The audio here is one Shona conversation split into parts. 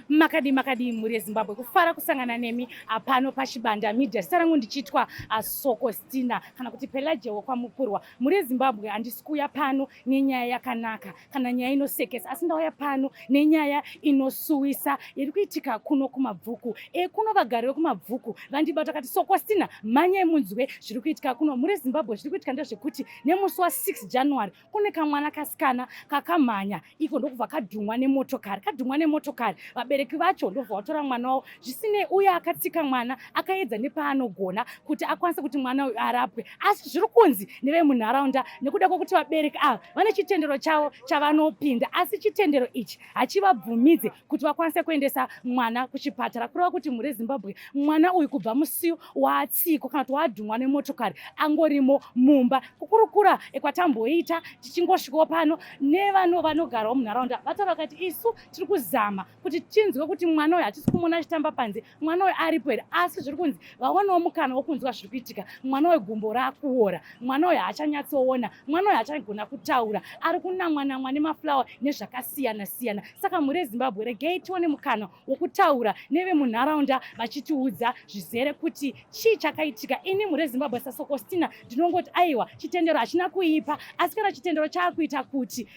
Makadii makadii mhuri yeZimbabwe, kufara kusangana nemi pano paChibanda Media. Zita rangu ndichitwa Sokostina kana kuti Pelagia wekwaMukurwa. Mhuri yeZimbabwe, handisi kuuya pano nenyaya yakanaka kana nyaya inosekesa, asi ndauya pano nenyaya inosuwisa iri kuitika kuno kuMabvuku. Kuno vagari vekuMabvuku vandibata kati, "Sokostina, mhanyai munzwe zviri kuitika kuno." Mhuri yeZimbabwe, zviri kuitika ndezvekuti nemusi wa6 January kune kamwana kasikana kakamhanya iko ndokubva kadhumwa nemotokari. Kadhumwa nemotokari, vabereki vacho ndobva vatora mwana wavo. Zvisinei, uye akatsika mwana, akaedza nepaanogona kuti akwanise kuti mwana uyu arapwe, asi zviri kunzi nevemunharaunda, nekuda kwekuti vabereki ava vane chitendero chavo chavanopinda, asi chitendero ichi hachivabvumidze kuti vakwanise kuendesa mwana kuchipatara. Kureva kuti, mhuri yeZimbabwe, mwana uyu kubva musi waatsikwa kana kuti waadhumwa nemotokari angorimo mumba. Kukurukura kwatamboita tichingosvikawo pano nevano vanogarawo munharaunda, vataura vakati, "Isu tiri kuzama kuti tinzwe kuti mwana uyu hatisi kumuona achitamba panze, mwana uyu aripo here?" Asi zviri kunzi vaonawo mukana wokunzwa zviri kuitika, mwana uyu gumbo raakuora, mwana uyu haachanyatsoona, mwana uyu haachagona kutaura, ari kunamwa namwa nemafulawa nezvakasiyana siyana. Saka mhuri yeZimbabwe, regei tione mukana wokutaura nevemunharaunda vachitiudza zvizere kuti chii chakaitika. Ini, mhuri yeZimbabwe, saSokostina ndinongoti aiwa, chitendero hachina kuipa, asi kana chitendero chaakuita kuti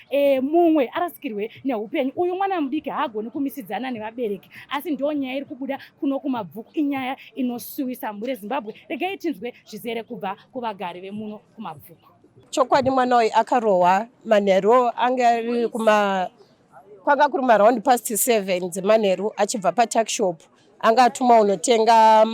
mumwe arasikirwe neupenyu, uyu mwana mudiki haagoni kumisidzana nevabereki. Asi ndo nyaya iri kubuda kuno kuMabvuku, inyaya inosuwisa. Mhuri yeZimbabwe, regai tinzwe zvizere kubva kuvagari vemuno kuMabvuku. Chokwadi, mwana uyu akarohwa manheru, ange ari kuma kwanga kuri maround past 7 dzemanheru, achibva patuckshop, anga atumwa unotenga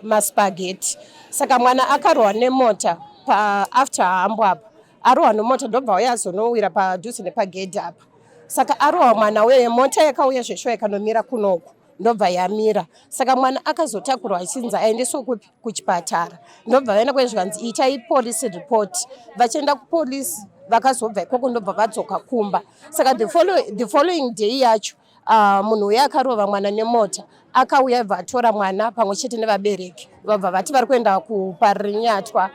maspaghetti. Saka mwana akarohwa nemota paafter hambo apa. Arohwa nemota, ndobva uya azonowira padhuze nepagedhi apa. Saka arohwa mwana uye, mota yakauya zveshuwa ikanomira kunoku, ndobva yamira. Saka mwana akazotakurwa achinzi aendeswe kupi? Kuchipatara. Ndobva vaenda kwe, zvikanzi itai police report. Vachienda kupolisi, vakazobva ikoko, ndobva vadzoka kumba. Saka the following day yacho, munhu uya akarova mwana nemota akauya, bva atora mwana pamwe chete nevabereki, vabva vati vari kuenda kuParirenyatwa.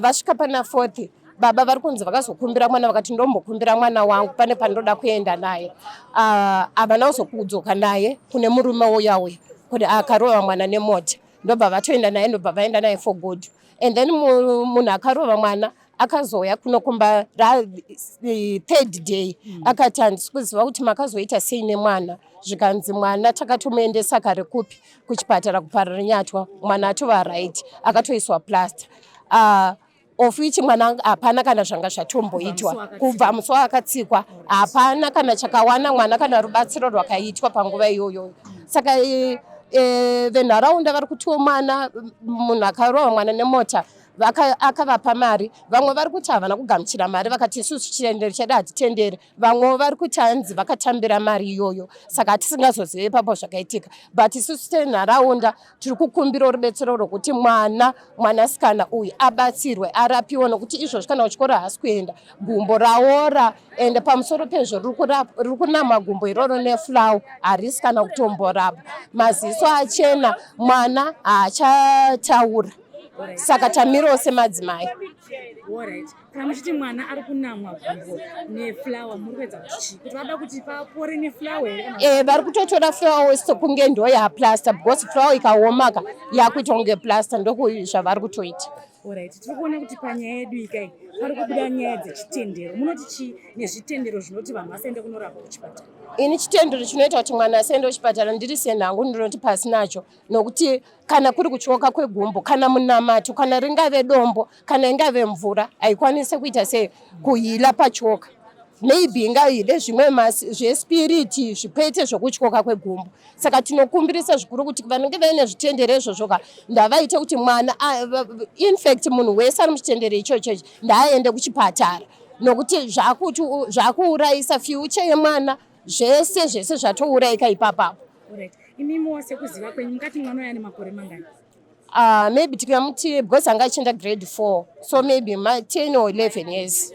Vasvika pana Fourth, baba vari kunzi vakazokumbira mwana, vakati, "Ndombokumbira mwana wangu, pane pandoda kuenda naye." Havana kuzokudzoka naye kune murume uya uya kuti akarova mwana nemota. Ndobva vatoenda naye, ndobva vaenda naye for good. And then munhu akarova mwana akazouya kuno kumba third day, akati, "Handisi kuziva kuti makazoita sei nemwana." Zvikanzi, "Mwana takatomuendesa kare kupi? Kuchipatara kuParirenyatwa. Mwana atova right, akatoiswa plaster." Of which mwana hapana kana zvanga zvatomboitwa kubva musi waakatsikwa. Hapana kana chakawana mwana, kana rubatsiro rwakaitwa panguva iyoyo. Saka venharaunda vari kutiwo mwana, munhu akarova mwana nemota akavapa mari. Vamwe vari kuti havana kugamuchira mari, vakati, "Isusu chitendero chedu hatitendere." Vamwewo vari kuti hanzi vakatambira mari iyoyo. Saka hatisingazozive ipapo zvakaitika, but isusu senharaunda tiri kukumbira rubetsero rwokuti mwana, mwanasikana uyu abatsirwe, arapiwe, nokuti izvozvi kana kuchikoro haasi kuenda, gumbo raora, ende pamusoro pezvo riri kunama gumbo iroro neflour, harisi kana kutomborapa. Maziso achena, mwana haachataura. Saka tamirawo semadzimai. Alright. Kana muchiti mwana ari kunamwa gumbo neflour, muri kuedza kuti chii? Kuti vada kuti papore neflour here kana? Vari kutotora flour sekunge ndo yaplaster, because flour ikaomaka yakuita kunge plaster. Ndoku zvavari kutoita. Alright, tiri kuona kuti panyaya yedu ikai pari kubuda nyaya dzechitendero. Munoti chii nezvitendero zvinoti vanhu vasaende kunorapwa kuchipatara? Ini chitendero chinoita kuti mwana asaende kuchipatara, ndiri senhangu, ndinoti pasinacho, nokuti kana kuri kutyoka kwegumbo, kana munamato, kana ringave dombo, kana ingave mvura, haikwanisi kuita sei kuheala patyoka. Maybe ingaheale zvimwe zvespirit, zvikwete zvokutyoka kwegumbo. Saka tinokumbirisa zvikuru kuti vanenge vaine zvitendero izvozvoka, ndavaite kuti mwana, in fact munhu wese ari muchitendero ichocho ichi, ndaaende kuchipatara, nokuti zvakuurayisa future yemwana. Zvese zvese zvatourayika ipapapo. Alright. Imimiwo sekuziva kwenyu, mukati mwana uyu ane makore mangani? Maybe tikamuti, because anga achienda grade 4, so maybe ma 10 or 11 years.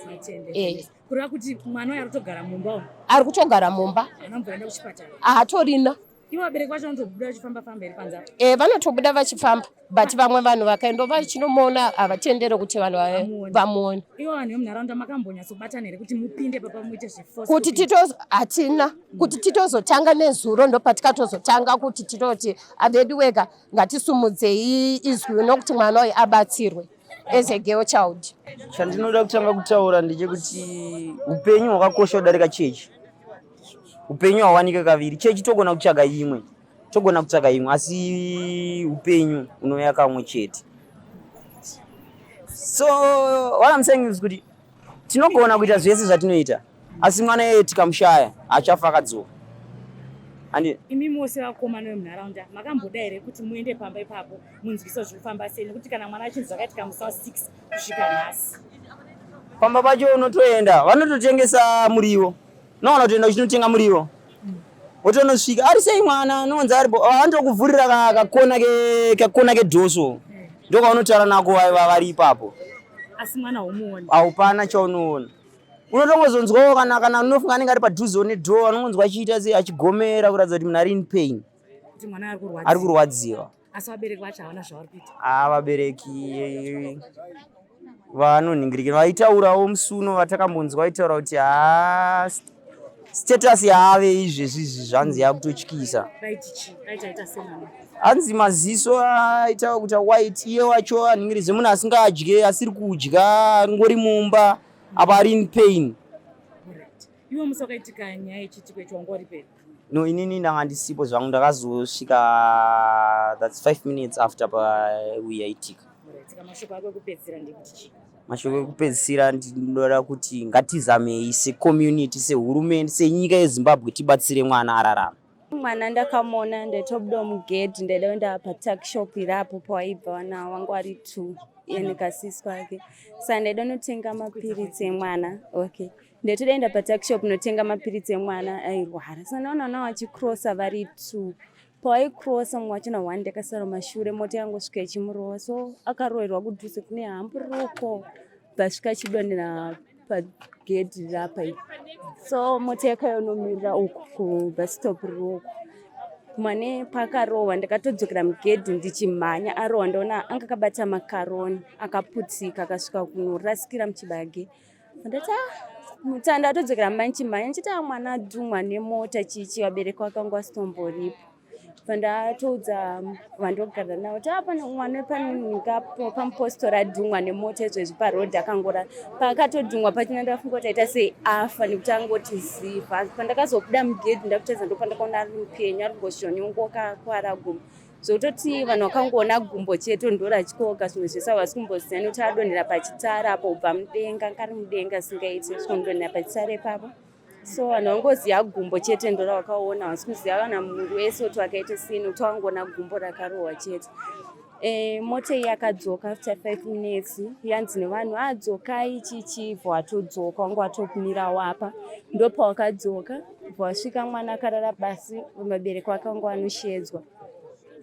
Kureva kuti mwana uyu ari kutogara mumba umu? Ari kutogara mumba. Haana mvura, enda kuchipatara? Haatorina. Ivo vabereki vacho vanotobuda vachifamba famba here panze apo? E, vanotobuda vachifamba, but vamwe vanhu vakaenda vachinomuona havatendere kuti vanhu Vamuone. vamuone. Ivo vanhu vemunharaunda makambonyatsobatana here kuti mupinde papa muite zveforce Kuti kupinda? tito hatina kuti titozotanga nezuro, ndopatikatozotanga kuti titoti avedu wega ngatisumudzei izwi nokuti mwana uyu abatsirwe as a girl child. Chandinoda kutanga kutaura ndechekuti upenyu hwakakosha kudarika chechi. Upenyu hauwanike kaviri. Chechi togona kutsvaga imwe, togona kutsvaga imwe, asi upenyu unouya kamwe chete. So what I'm saying is kuti tinogona kuita zvese zvatinoita, asi mwana iyeye tikamushaya achafa akadzoka andi. Imi mose vakomana vemunharaunda makamboda here kuti muende pamba ipapo munzwise zviri kufamba sei, nekuti kana mwana achinzi zvakaitika musi wa6 kusvika nhasi? Pamba pacho unotoenda, vanototengesa muriwo. Unoona kutoenda uchinotenga muriwo, wotonosvika, ari sei mwana? Anonzi aripo. Vanotokuvhurira kakona kakona kedhoso, ndokaunotaura nako vari ipapo. Asi mwana humuoni? Haupana chaunoona. Unotongozonzwawo kana unofunga anenge ari padhuze nedhoo, anongonzwa achiita sei, achigomera kuratidza kuti munhu ari in pain. Kuti mwana ari kurwadziwa. Ari kurwadziwa. Asi vabereki vacho havana zvavari kuita? A, vabereki vanonhingirikira. Vaitaurawo musi uno vatakambonzwa vaitaura kuti ha, status yaave izvezvi izvi zvanzi yakutotyisa. Vaiti chii? Vaiti aita semwana? Hanzi maziso aita kuita white, iye wacho anhingiridze munhu asingadye, asiri kudya, angori mumba apa ari in pain. Alright. Iwe musi wakaitika nyaya yechiitiko icho wanga uri peri? No, inini ndanga ndisipo zvangu. Ndakazosvika that's 5 minutes after pauya yaitika. Alright. Saka mashoko ako ekupedzisira ndekuti chii? Mashoko ekupedzisira, ndinoda kuti ngatizamei secommunity, sehurumende, senyika yeZimbabwe, tibatsire mwana ararame. Mwana ndakamuona ndaitobuda mugedhi, ndaida kuenda patuckshop irapo pawaibva vana vangu vari two, iye nekasisi kwake. Saka ndaida notenga mapiritsi emwana. Okay, ndaitoda enda patuckshop notenga mapiritsi emwana airwara. Saka ndaona vana vachikrosa vari two. Pawaikrosa mumwe wachona one ndakasara mashure, mota yangosvika ichimurova, so akaroverwa kudhuze kune hamburuko, bvasvika achidonhera pagedhi rapa iri. So mota yakayonomirira uku kubus stop riri uku. Mwane paakarohwa ndakatodzokera mugedhi ndichimhanya. Arohwa ndaona anga akabata makaroni akaputsika, akasvika kunorasikira muchibage. Ndati, "Ah, mutanda." Ndatodzokera mumba ndichimhanya ndichiti, "Ah, mwana adhumwa nemota." Chichi vabereki vakanga vasitomboripo. Pandatoudza vandogara navo kuti pane mwana panikapo pamupostori adhumwa nemota izvezvi parodhi akangorara. Paakatodhumwa pachina ndafunga kuti aita sei, afa, nekuti angoti ziva. Pandakazobuda mugedhi ndakutedza, ndopandakaona ari mupenyu, ari kungozvonyongoka akwara gumbo, zvekutoti vanhu vakangoona gumbo chete ndorachikoka. Zvimwe zvese havasi kumboziva nekuti adonhera pachitara apo kubva mudenga, kari mudenga singaiti, svikondonhera pachitara ipapo. So vanhu vangoziva gumbo chete ndoravakaona, havasi kuziva kana muviri wese kuti wakaita sei, nekuti vangoona gumbo rakarohwa chete. Mota iyi yakadzoka after 5 minutes, yanzi nevanhu, "Adzokai." Chichibva watodzoka, wanga watomirawo apa, ndopawakadzoka bva wasvika mwana akarara pasi. Vabereki vake vanga vanoshedzwa,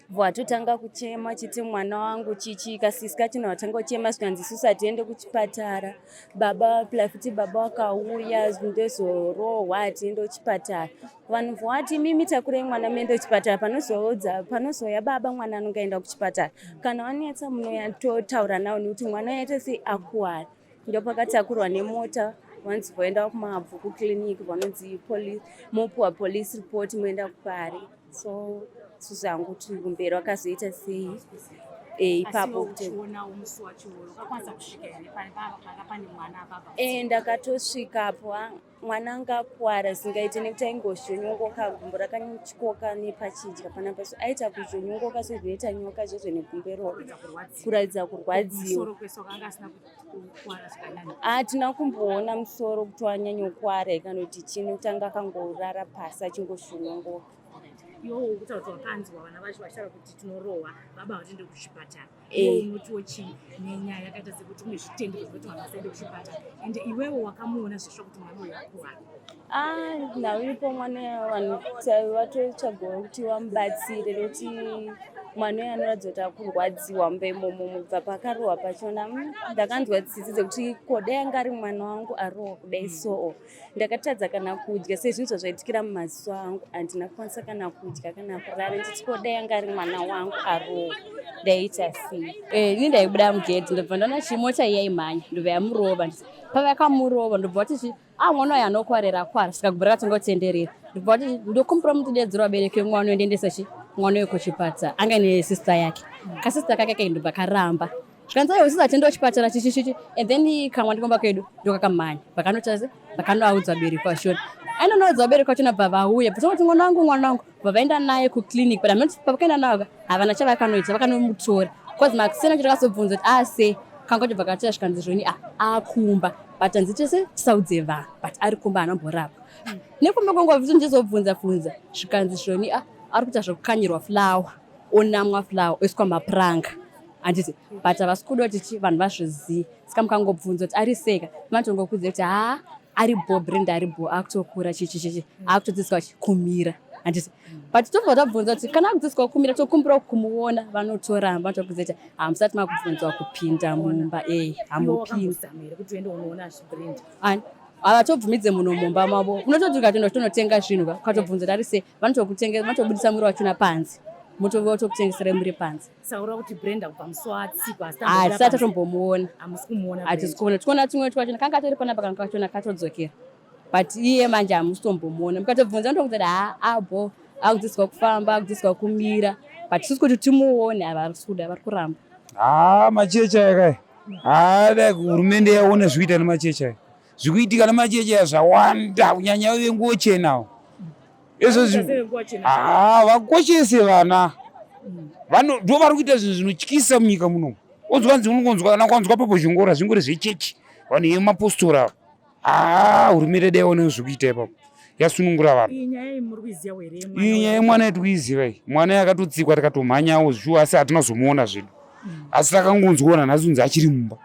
bva watotanga kuchema chiti, "Mwana wangu." Chichi kasisi kachino watanga kuchema, zvikanzi, "Isusu hatiende kuchipatara baba." Plafiti baba wakauya, ndozorohwa, hatiende kuchipatara. Vanhu vowati, "Mimi takurai mwana muende kuchipatara. Panozoudza panozouya baba, mwana anonge aenda kuchipatara. Kana wanetsa munototaura nawo nekuti mwana yaita sei, akuwara." Ndopakatakurwa nemota, vanzi voenda kuMabvu kuclinic, vanonzi mopuwa police report, moenda kupari. So zvangu kuti kumberi wakazoita sei ipapo kuti Uchionawo musi wacho wakakwanisa kusvika here panga pane mwana apapa? Ndakatosvikapo. Mwana anga akuwara zingaite nekuti aingozvonyongoka, gumbo rakatyoka nepachidya panapa, so aita kuzvonyongoka sezvinoita nyoka zvezvo negumbo iroro, kuratidza kurwadziwa. Musoro kwese wakanga asina kukuwara zvakanyanya? Hatina kumboona musoro kuti wanyanyokuwara kana kuti chii, nekuti anga akangorara pasi achingozvonyongoka. Iwowo ukutaura kuti wakanzwa vana vacho vachitaura kuti tinorohwa, baba vatiende kuchipatara. Eh. Iwe unotiwo chii nenyaya yakaita sekuti kune zvitendero zvekuti vanhu vasaende kuchipatara, ende iwewo wakamuona zvesvo kuti mwana uyu akuwara? Ah, nhau iripo, mwana vanhu vatotsvagawo kuti vamubatsire nekuti Mwana uyu anoratidza kuti akurwadziwa mumba imomo mubva pakarohwa pachona. Ndakanzwa tsitsi dzekuti ko dai anga ari mwana wangu arohwa kudai soo. Ndakatadza kana kudya sezvinhu zvazvaitikira mumaziso angu, handina kukwanisa kana kudya kana kurara ndichiti ko dai anga ari mwana wangu arohwa ndaiita sei. Ini ndaibuda mugedhi ndobva ndaona chimota iya imhanya, ndobva yamurova. Pavakamurova ndobva vati ah, mwana uyu anokwarira akwara, saka gumbo rakatanga kutenderera. Ndobva vati ndokumbira mutidedzera vabereki vemwana uyu ndiendese chi mwana uyu kuchipatara. Anga nesista yake, kasista kake kai ndobva karamba, zvikanzi aiwa, sisi atiende kuchipatara chichichichi. And then kamwa ndikomba kwedu ndokakamhanya, vakanoita vakanoaudza vabereki vachona, ainonoudza vabereki vachona, bva vauya bva mwana wangu, mwana wangu, bva vaenda naye kuclinic. But hameno pavakaenda nawo havana chavakanoita, vakanomutora because makusena cho takazobvunza kuti ase kanga tobva kataura, zvikanzi zvoni akumba, but hanzi tese tisaudze vanhu, but ari kumba hanomborapwa. Nekumba kwenguva futi ndizobvunza bvunza, zvikanzi zvoni ari kuita zvekukanyirwa flour, onamwa flour, oiswa mapuranga, handiti? But havasi kuda kuti vanhu vazvizive. Saka mukangobvunza kuti ari seka, vanotongokuudza kuti haa, ari bho, Brenda ari bho, akutokura, chichichichi, akutodzidziswa kumira, handiti? But tobva tabvunza kuti kana akudzidziswa kumira, tokumbira kumuona, vanotoramba, vanotokuudza kuti hamusati makubvunzwa kupinda mumba, e hamupindi. Havatobvumidze munhu mumba mavo. Unototi ukatoenda uchitonotenga zvinhu, ukatobvunza kuti ari sei, vanotokutengesa, vanotobudisa muri wachona panze, votokutengeserai muri panze. Saura kuti Brenda kubva musi waatsikwa hatisati tatombomuona. Hamusi kumuona? Hatisi kuona. Tikuona tumwe twachona kanga katori panapa, kanga kachona katodzokera, but iye manje hamusi tombomuona. Mukatobvunza vanotokuudza kuti haa, abo akudzidziswa kufamba, akudzidziswa kumira, but tisi kuti timuone, havarisi kuda, vari kuramba. Haa, machechi aya kai, haa, dai hurumende yaona zvikuita nemachechi aya. Zvikuitika nemachechi aya zvawanda, kunyanya venguo chenawo izvozvi. Haa, vakoshese vana, ndo vari kuita zvinhu zvinotyisa munyika munomu. Onzwa nzi unongonzwa kana kwanzwa papo zvingora zvingori zvechechi, vanhu vemapostori ava. Haa, hurumende dai yaona zvekuita ipapo, yasunungura vanhu. Iyi nyaya iyi muri kuiziva here? Iyi nyaya yemwana yetikuiziva iyi. Mwana yakatotsikwa, tikatomhanyawo zvishuwa, asi hatina kuzomuona zvedu. Asi takangonzwaona nhasi kunzi achiri mumba,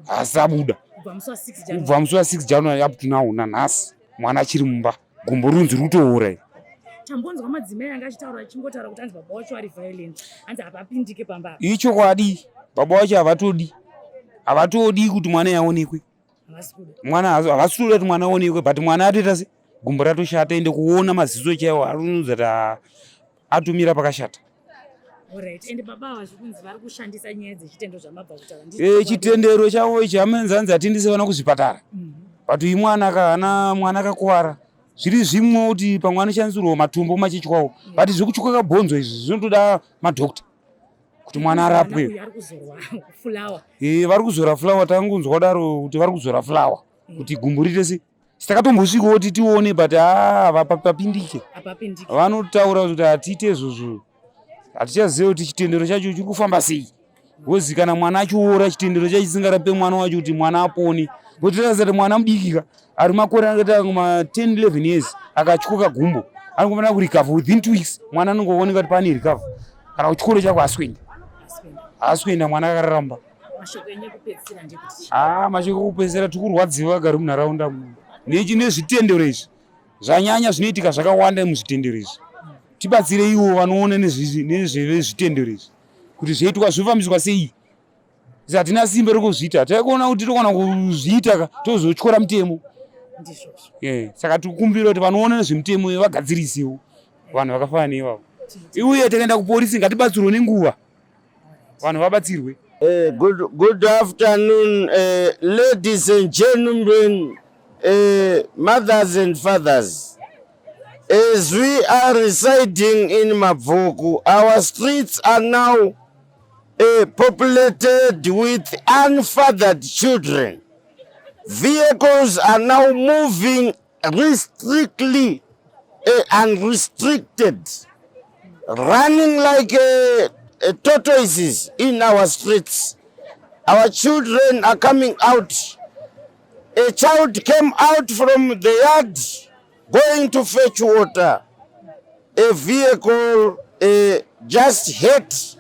Asati abuda kubva musi wa6 January. Kubva musi wa6 January up to now, nanhasi mwana achiri mumba, gumbo rinzi riri kutoora iri. Tambonzwa madzimai anga achitaura, achingotaura kuti hanzi baba wacho ari violent, hanzi hapapindike pamba apa. Ichokwadi, baba wacho havatodi, havatodi kuti mwana yaonekwe. Havasi kuda. Mwana havasi kutoda kuti mwana aonekwe, but mwana atoita se gumbo ratoshata, ende kuona maziso chaiwo arinoudza kuti atomira pakashata. Alright, and baba ava zvikunzi vari kushandisa nyaya dzechitendo zvamabva kutaura. Chitendero chavo ichi amenzi hanzi atendese vana kuzvipatara, but uyu mwana kana mwana akakuwara, zviri zvimwe kuti pamwe anoshandisirwa matombo machechi kwawo, but zvekutyuka bhonzo izvi zvinotoda madhokta kuti mwana arapwe. Uyu ari kuzorwa flour. Vari kuzora flour, tangonzwa kudaro kuti vari kuzora flour kuti gumbo riite se takatombosvikawo kuti tione, but haa, papindike. Hapapindike. Vanotaura kuti hatiite izvozvo. Hatichaziva kuti chitendero chacho chiri kufamba sei, because kana mwana achiora, chitendero chacho chisingarape mwana wacho kuti mwana apone, kuti kuti mwana mudiki ka ari makore angaita ma 10 11 years akatyoka gumbo, anongofanira kurecover within 2 weeks. Mwana anongooneka kuti pane recover, kana kuchikoro chako haasi kuenda, haasi kuenda, mwana akararamba. Mashoko enyu ekupedzisira ndekuti? Haa, mashoko ekupedzisira, tiri kurwadziwa vagari munharaunda muno nechi nezvitendero izvi zvanyanya, zvinoitika zvakawanda muzvitendero izvi. Tibatsire iwo vanoona nezvezvitendero izvi kuti zvoitwa, zvofambiswa sei. Isi hatina simba rekuzviita, taikuona kuti tokona kuzviita ka tozotyora mutemo. Ndizvozvo. Saka tikukumbira kuti vanoona nezvemutemo vagadzirisewo vanhu vakafanana neivavo. Uye takaenda kupolisi, ngatibatsirwe nenguva, vanhu vabatsirwe. Good afternoon, ladies and gentlemen, mothers and fathers. As we are residing in Mabvuku, our streets are now populated with unfathered children. Vehicles are now moving restrictly, unrestricted, running like tortoises in our streets. Our children are coming out. A child came out from the yard going to fetch water. A vehicle just hit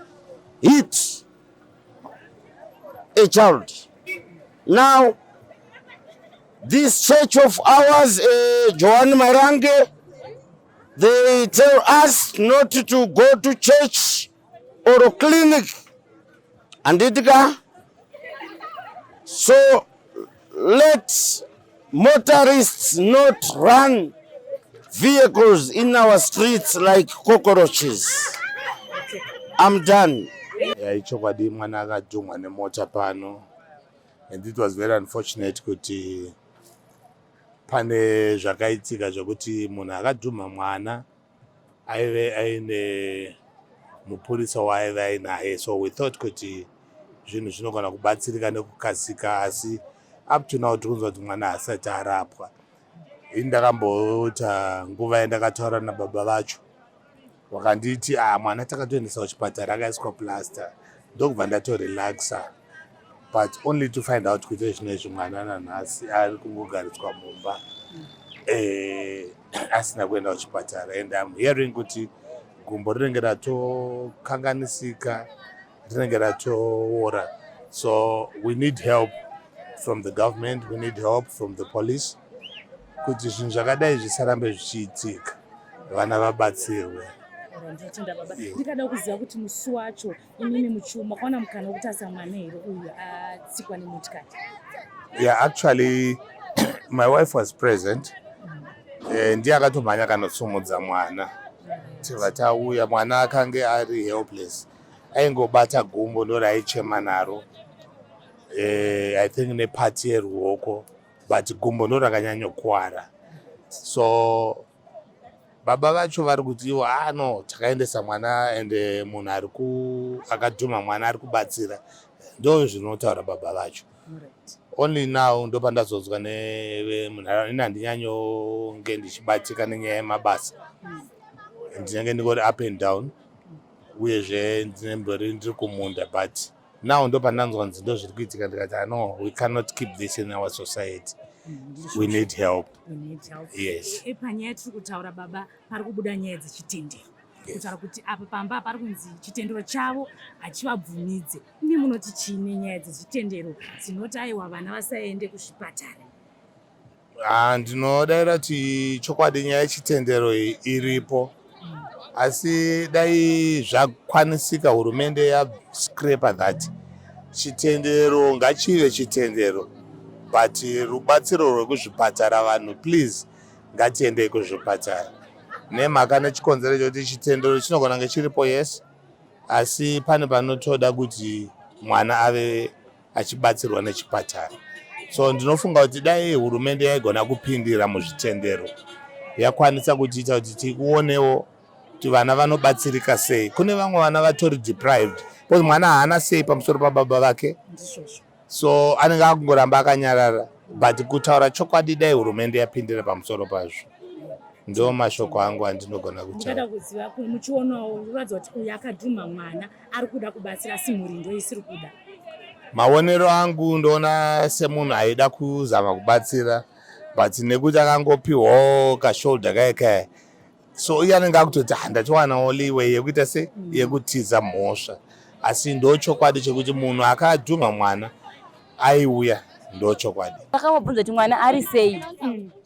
a child. Now, this church of ours, Johan Marange, they tell us not to go to church. or clinic. Handiti ka? So let motorists not run vehicles in our streets like cockroaches. I'm done. Yeah, ichokwadi mwana akadhumwa nemota pano and it was very unfortunate kuti pane zvakaitika zvekuti munhu akadhumha mwana aive aine mupurisa waaive ainaye, so we thought kuti zvinhu zvinogona kubatsirika nekukasika, asi up to now tiri kunzwa kuti mwana haasati arapwa. Ini ndakamboita nguva yandakataura nababa vacho, vakanditi ah, mwana takatoendesa kuchipatara akaiswa plaster, ndokubva ndatorelaxa, but only to find out kuti zvinezvi mwana nanhasi ari kungogariswa mumba asina kuenda kuchipatara. And I'm hearing kuti gumbo rinenge ratokanganisika, rinenge ratoora. So we need help from the government, we need help from the police kuti zvinhu zvakadai zvisarambe zvichiitika, vana vabatsirwe. Ndinotenda baba. Ndikada kuziva kuti musi wacho imimi muchiu makaona mukana wekutarisa mwana here uyu atsikwa nemotikari? Yeah, actually my wife was present. Ndiye akatomhanya akanosumudza mwana tibva tauya. Mwana akange ari helpless, aingobata gumbo ndoraichema naro, I think nepati yeruoko, but gumbo ndo rakanyanyokuwara. So baba vacho vari kuti ivo, ah no, takaendesa mwana ende munhu ari akadhuma mwana ari kubatsira, ndo zvinotaura baba vacho. Only now ndopandazonzwa nemunharaunda. Ini handinyanyonge ndichibatika nenyaya yemabasa, ndinenge ndingori up and down, uyezve ndinembori ndiri kumunda, but now ndopandanzwa nzi ndo zviri kuitika. Ndikati, "Ah, no, we cannot keep this in our society, we need help." We need help. Yes. Panyaya tiri kutaura baba, pari kubuda nyaya dzechitendero, kutaura kuti apa pamba pari kunzi chitendero chavo hachivabvumidze. Imi munoti chii nenyaya dzechitendero dzinoti aiwa, vana vasaende kuzvipatara? Ah, ndinodayira kuti chokwadi nyaya yechitendero iyi iripo, asi dai zvakwanisika hurumende yascraper that chitendero. Ngachive chitendero, but rubatsiro rwekuzvipatara, vanhu please ngatiendei kuzvipatara, nemhaka nechikonzero chekuti chitendero chinogona kunge chiripo, yes, asi pane panotoda kuti mwana ave achibatsirwa nechipatara. So ndinofunga kuti dai hurumende yaigona kupindira muzvitendero, yakwanisa kutiita kuti tionewo kuti vana vanobatsirika sei. Kune vamwe vana vatori deprived because mwana haana sei pamusoro pababa vake, so anenge akungoramba akanyarara. But kutaura chokwadi, dai hurumende yapindira pamusoro pazvo. Ndo mashoko angu andinogona kutaura. Ndingada kuziva muchionawo kuratidza kuti uyu akadhuma mwana ari kuda kubatsira, asi mhuri ndo isiri kuda. Maonero angu, ndoona semunhu aida kuzama kubatsira, but nekuti akangopiwawo kashoulder kaya kaya, so iye anenge akutoti, "Ah, ndatowanawo leeway yekuita se yekutiza mhosva." Asi ndo chokwadi chekuti munhu akadhuma mwana aiuya, ndo chokwadi. Takavabvunza kuti mwana ari sei,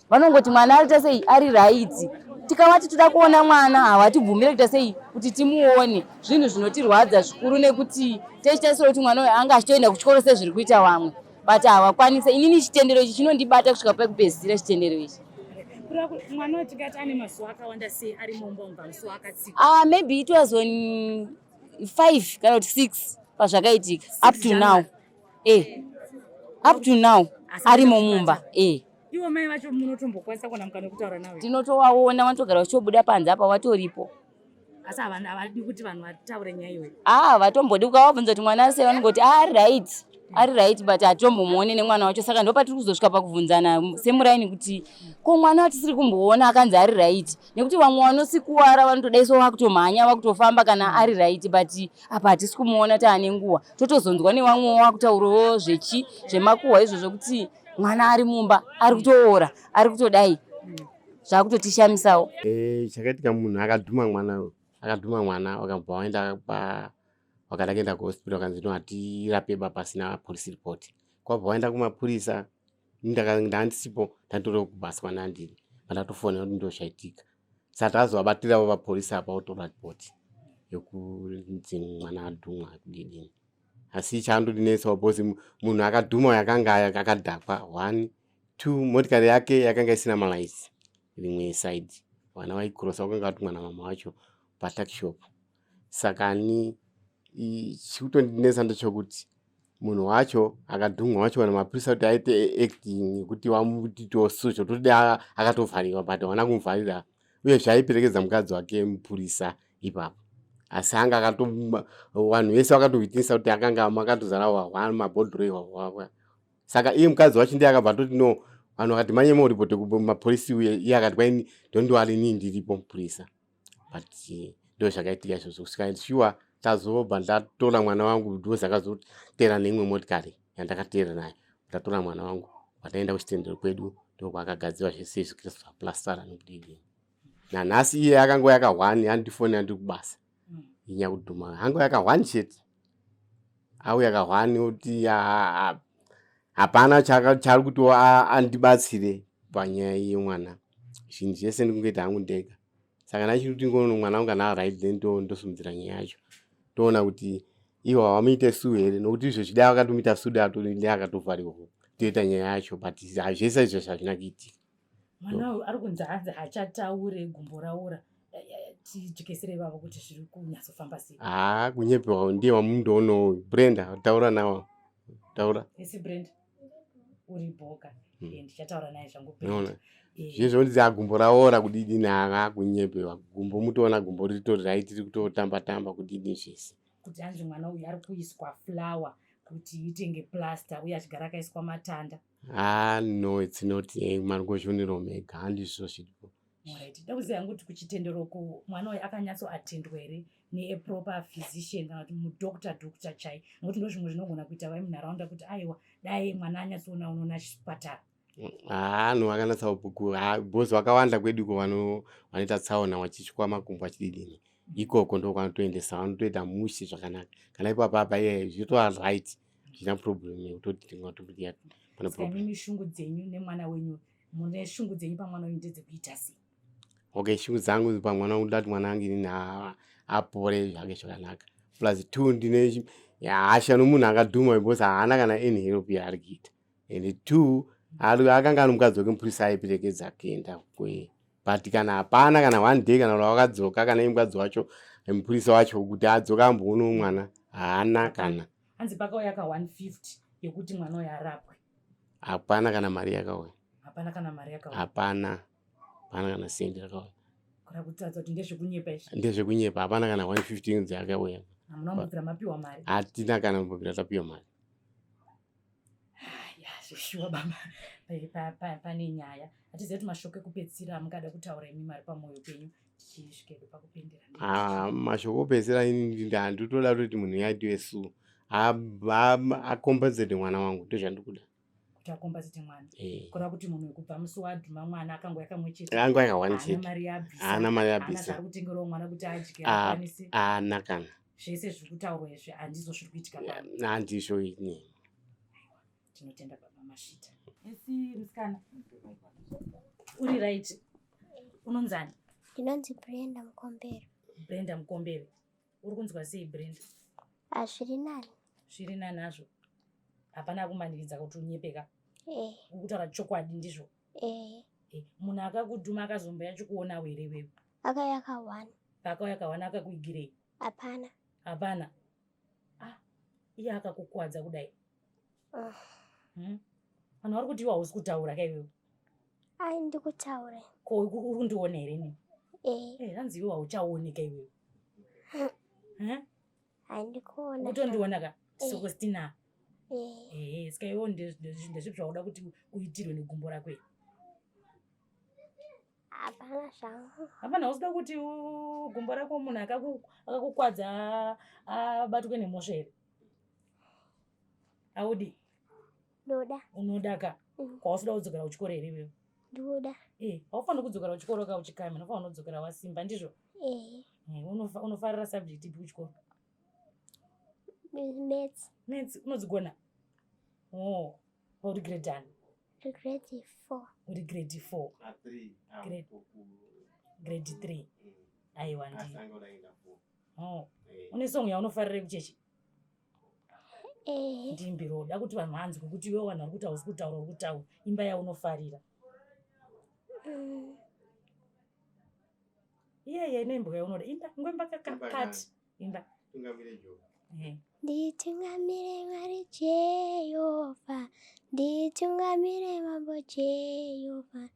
vanongoti mwana arita sei, ari right. Tikavati toda kuona mwana, havatibvumire kuita sei kuti timuone. Zvinhu zvinotirwadza zvikuru nekuti techitarisira kuti mwana uyu anga achitoenda kuchikoro sezviri kuita vamwe, but havakwanise. Inini chitendero ichi chinondibata kusvika pekupedzisira, chitendero ichi. Kureva kuti mwana uyu tingati ane mazuva akawanda sei ari mumba mubva musi waakatsika? Ah, maybe it was on 5 kana kuti 6 pazvakaitika, up to now, up to now arimo mumba. Ivo mai vacho munotombokwanisa kuona mukana wekutaura navo? Tinotovaona, vanotogara vachitobuda panze apa, vatoripo. Asi havadi kuti vanhu vataure nyaya iyoyo? Ah, vatombodi. Ukavabvunza kuti mwana ari sei, vanongoti ari right, ari right, but hatombomuone nemwana wacho. Saka ndo patiri kuzosvika pakubvunzana semuraini kuti ko mwana watisiri kumboona akanzi ari right, nekuti vamwe vanosikuwara vanotodaiso vakutomhanya, vakutofamba kana ari right, but apa hatisi kumuona taane nguva. Totozonzwa nevamwewo vakutaurawo zvechi zvemakuhwa izvozvo kuti mwana ari mumba ari kutoora, ari kutodai, zvakutotishamisawo. Chakaitika, munhu akadhuma mwana, akadhuma mwana, wakabva waenda pa wakada kuenda kuhospital, wakanzi no, hatirapeba pasina police report. Kwabva waenda kumapurisa. Ndandisipo, ndanditori kubasa kwanandiri, pandatofonera kuti ndo zvaitika. Saka takazovabatiravo vapurisa apa, votora ripoti. Yokunzi mwana adhumwa kudidini, asi chandodinetsawo because munhu akadhuma uyu akanga akadhakwa one two, motikari yake yakanga isina malights rimwe side, vana vaikurosa vakanga vatumwa namama wacho patuckshop. Saka ni chikutondinetsa ndechekuti munhu wacho akadhumwa wacho kana mapurisa kuti aite acting yekuti vamuti tosu zvototi akatovhariwa, but havana kumuvharira. Uyezve aiperekedza mukadzi wake mupurisa ipapo, asi anga akato vanhu vese vakatowitnessa kuti akanga makatozara hwahwa mabhodhoro ihwahwa. Saka iye mukadzi wacho ndiye akabva atoti no, vanhu vakati manye moripote kumapolisi, uye iye akati kwaini don't worry, inini ndiripo mupurisa. But ndo zvakaitika izvozvo kusvika sure tazobva ndatora mwana wangu because akazotera neimwe motikari yandakateera nayo. Ndatora mwana wangu, pataenda kuchitendero kwedu ndokwakagadzirwa zvese izvi, kuiswa plastara nokudii. Nanhasi iye akangouya kahwani andifoni andiri kubasa inyakudhuma, angouya kahwani chete, auya kahwani oti hapana chaari kuti andibatsire panyaya yemwana. Zvinhu zvese ndikungoita hangu ndega. Saka ndachiri kuti ngono mwana wangu kana aright, then ndosimudzira nyaya yacho, toona kuti iwo havamuite sue here, nokuti izvo zvida vakatomuita sue dai akatovhariwa, toita nyaya yacho. But zvese izvo hazvina kuitika. Mwana uyu ari kunzi hanzi hachataure, gumbo raura. Tijekesere vavo kuti zviri kunyatsofamba sei. Haa, kunyepewa. Ndiye wamundoona uyu Brenda, taura nawo, taura. Esi Brenda, uri boka? Ndichataura naye zvangu. Unoona? Zvezvo ndidzi gumbo raora kudidi naka kunyepewa. Gumbo mutoona gumbo riritori right, riri kutotamba tamba kudidi zvese. Kuti hanzi mwana uyu ari kuiswa flour kuti itenge plaster, uye achigara akaiswa matanda. Ah no, it's not, marongozvionero mega, handizvo zviripo. Alright, ndakuziva hangu kuti kuchitendero ku mwana uyu akanyatsoatendwa here neaproper physician kana kuti mudoctor, doctor chai, nokuti ndo zvimwe zvinogona kuita vai munharaunda kuti aiwa, dai mwana anyatsoona unoona chipatara. Haa no, akanatsa because vakawanda kweduko vanoita tsaona vachisvikwa makumbo achididini ikoko, ndokwanotoendesa, vanotoita mushe zvakanaka. Kana ipapo apa iye zvitova right, zvina problem yekutoti tingatoti pane Saka problem. Imimi shungu dzenyu nemwana wenyu, mune shungu dzenyu pamwana wenyu ndedzekuita sei? Okay, shungu dzangu pamwana wangu, ndati mwana wangu inini apore zvake zvakanaka. Plus two, ndine hasha nomunhu akadhuma because haana kana any help yaari kuita. And two, akanga ari mukadzi wake mupurisa aiperekedza kuenda kwe, but kana hapana kana one day kana wakadzoka, kana iye mukadzi wacho mupurisa wacho kuti adzoka amboonawo mwana, haana kana. Hanzi pakauya ka 150 yekuti mwana uyu arapwe. Hapana kana mari yakauya. Hapana kana mari yakauya? Hapana, hapana kana sendi rakauya. Kuda kutaridza kuti ndezvekunyepa izvi. Ndezvekunyepa, hapana kana 150 inzi yakauya. Hamuna kumbobvira mapiwa mari? Hatina kana kumbobvira tapiwa mari. Ya, zveshuwa baba, pane nyaya. Hatizivi kuti mashoko ekupedzisira mungada kutaura imi mari pamwoyo penyu tichisvikedo pakupindira. Ah, mashoko opedzisira ini handitoda kutoti munhu yaitiwe sue, acompensate mwana wangu, ndozvandikuda. Kuti acompensate mwana? Eh. Kureva kuti munhu kubva musi wadhuma mwana akangouya kamwe chete? Angouya ka one chete. Mari yabvisa? Haana mari yabvisa. Haana kutengerwa mwana kuti adye? Akwanise? Haana kana. Zvese zviri kutaurwa izvi handizvo zviri kuitika pano? Handizvo ini. Tinotenda baba, masvita. Esi musikana, uri right? Unonzani? Ndinonzi Brenda Mukombero. Brenda Mukombero, uri kunzwa sei, Brenda? Hazviri nani. Zviri nani hazvo? Hapana kumanikidza kuti unyepeka? Eh. Uri kutaura chokwadi, ndizvo? Eh. Munhu akakudhuma akazomboya chikuonawo here iwewe? Akauya ka1. Paakauya ka1 akakuigirei? Hapana. Hapana. Ah, iye akakukwadza kudai? Ah. Vanhu vari kuti iwe hausi kutaura ka iwewe. Ai, ndikutaure. Ko uri kundiona here inini? Eh. Eh, hanzi iwe hauchaoneka iwewe. Eh? Handikuona. Kutondiona ka? Eh. Sokostina. Eh. Eh, saka iwewo ndezvipi zvauda kuti uitirwe negumbo rako iri? Hapana zvangu. Hapana, hausida kuti gumbo rako munhu akakukwadza abatwe nemhosva here? Audi? Ndoda. Unoda ka? Kwausida kudzokera kuchikoro here iwewe? Ndoda. Eh, haufaniri kudzokera kuchikoro ka uchikama, unofanira kudzokera wasimba, ndizvo? Eh. Eh, unofarira subject ipi kuchikoro? Maths. Maths unodzigona? Oh, uri grade ani? Grade 4. Uri grade 4? Grade 3. Aiwa, ndi. Oh. Une song yaunofarira kuchechi? Ehe. Ndimbiro da kuti vanhu vanzwe kuti iwe vanhu vari kuti hausi kutaura uri kutaura. Imba yaunofarira. Iyeye inoimbwa yaunoda. Imba, ngoimba kakati. Imba. Eh. Nditungamire Mwari Jehovha, nditungamire Mambo Jehovha.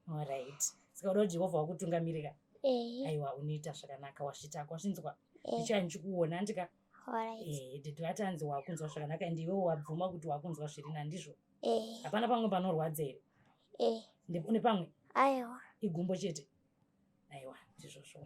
Alright. Saka uda kuti Jehovha wakutungamirira. Ehe. Aiwa unoita zvakanaka wasvitako wasvinzwa. Eh. Ndichaya ndichikuona ndika. Alright. Eh, did vatanzi wakunzwa zvakanaka and iwewe wabvuma kuti wakunzwa zviri nani ndizvo. Eh. Hapana pamwe panorwadza here? Eh. Une pamwe? Aiwa. Igumbo chete. Aiwa, ndizvozvo.